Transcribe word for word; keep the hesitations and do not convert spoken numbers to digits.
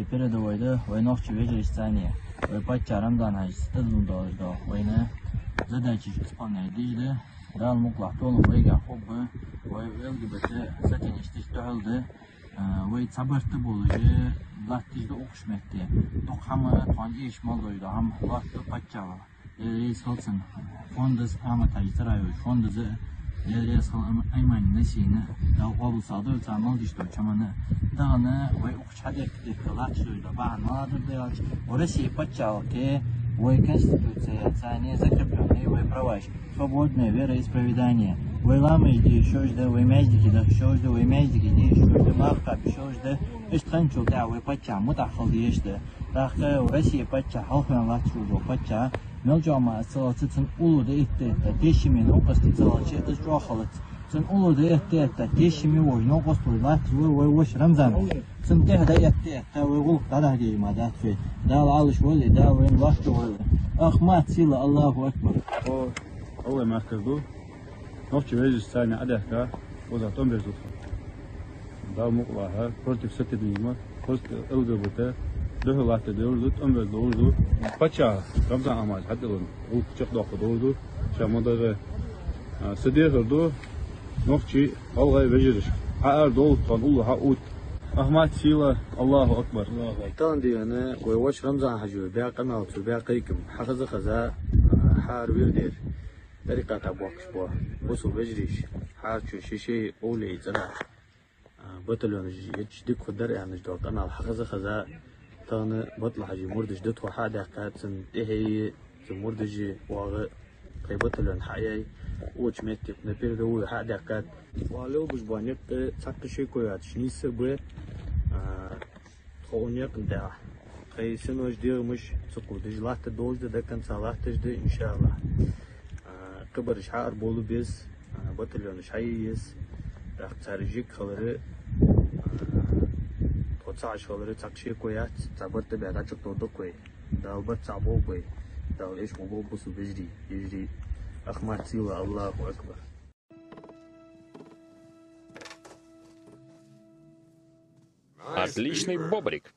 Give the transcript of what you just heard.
Передовой да вай нохчий вежарашца цхьана, вай паччахь Рамзан-Хьажас тӀадилла долаш да, вайна задачаш исполнять деш да. Дала мукъалахь, толам вайгахь хургба, вай ЛГБТ сатенаш деш духьал да. А, вай цхьа барт болаш латташ да укх метте. Дукха хӀама тхона эшаш мел долаш да, хӀама лоаттаду паччахьо. Дала раьза хилва цунна. Фондас, Ахьмад-Хьажа цӀерагӀа йолча фондас а Дала раьза хилва, Айманна, Насина, Дала къоабал сагӀа дойла цар мел деш долча хӀаманна. Тахан вай укх чу хьадехка-дехка латташ долаш да бахьан малагӀа да аьлча, вай Россе паччахьалкхе вай Конституцеца цхьана закреплённый вай праваш: свободное вероисповедание. Вай ламаз де йиш да, вай маьждиге даха йиш да, вай маьждиге де йиш да, марха кхаба йиш да. Иштта хинначул тӀехьагӀа вай паччахь мутӀахьа хила дезаш да. ТӀаккха Россе паччахь, хьалхаваьнна латташ вола паччахь, мел чӀоагӀа ма ца лаца, цун уллув дӀаэтта-этта, тешаме новкъостий ца лаьца, из чӀоагӀа хилац. Цун уллув дӀаэтта-этта, тешаме волаш, новкъост волаш латташ вар вай воша Рамзан. Цун тӀехьа дӀаэтта-этта вай гӀулакх дӀадахьа дезаш ма дац вай. Дала Ӏалаш вале, Дала вайна лоаттаду вале. Ахмат, сила, Аллаху акбар. О, Аллах мехкар ду. Нохчий вежарашца цхьана Ӏодехка, укхаза тӀом беш да тхо. Дала мукъалахь, против сатанизма, против ЛГБТ духьал латта долаш да, тӀом беш долаш да. Паччахь Рамзан Ахьмадас хьатӀадилла гӀулакх чакхдоаккхаш долаш да. Ша ма дагӀа, а, са дехар ду нохчий, гӀалгӀай вежарашка. Хьаара долаш тхона уллув хьаотт. Ахмат, сила, Аллаху акбар. Тахан дийнахьа вай воша Рамзан-Хьажа баь къамаьл, цо баь кхайкам хьахеза-хеза, а, хӀара вирдера тӀарикъата бохкаш ба бусалба вежарий, хӀара чу ший-ший овлияй цӀерагӀа, а, батальонаш еча дика хургдар аьнна дола къамаьл хьахеза-хеза, тахан БатӀал-Хьажий мурдаш да тхо хьадаьккха, цун тӀехьеи, цун мурдаши оаха тхоай батальон хьаяьй, укх метте на передовую хьадаьккха. Оаха лелабеш бола никъ цхьаккха шеко йоацаш нийса ба, а, тхо укх наькъа тӀа тхоай синош, дегӀамаш ца кхувдаш латта долаш да, до конца латташ да, иншааллахӀ. А, кхыбараш хьаарабовла беза, а, батальонаш хьае еза, тӀаккха цар жиг хилар, а, тхо ца Ӏаш хилар цхьаккха шеко яц, цхьа барт баь дӀачакхдоаларгда-кх вай. Дала барт цхьа болба вай, Дала эшаш ма болба бусалба вежарий, вежарий. Ахмат, сила, Аллаху акбар. Отличный бобрик.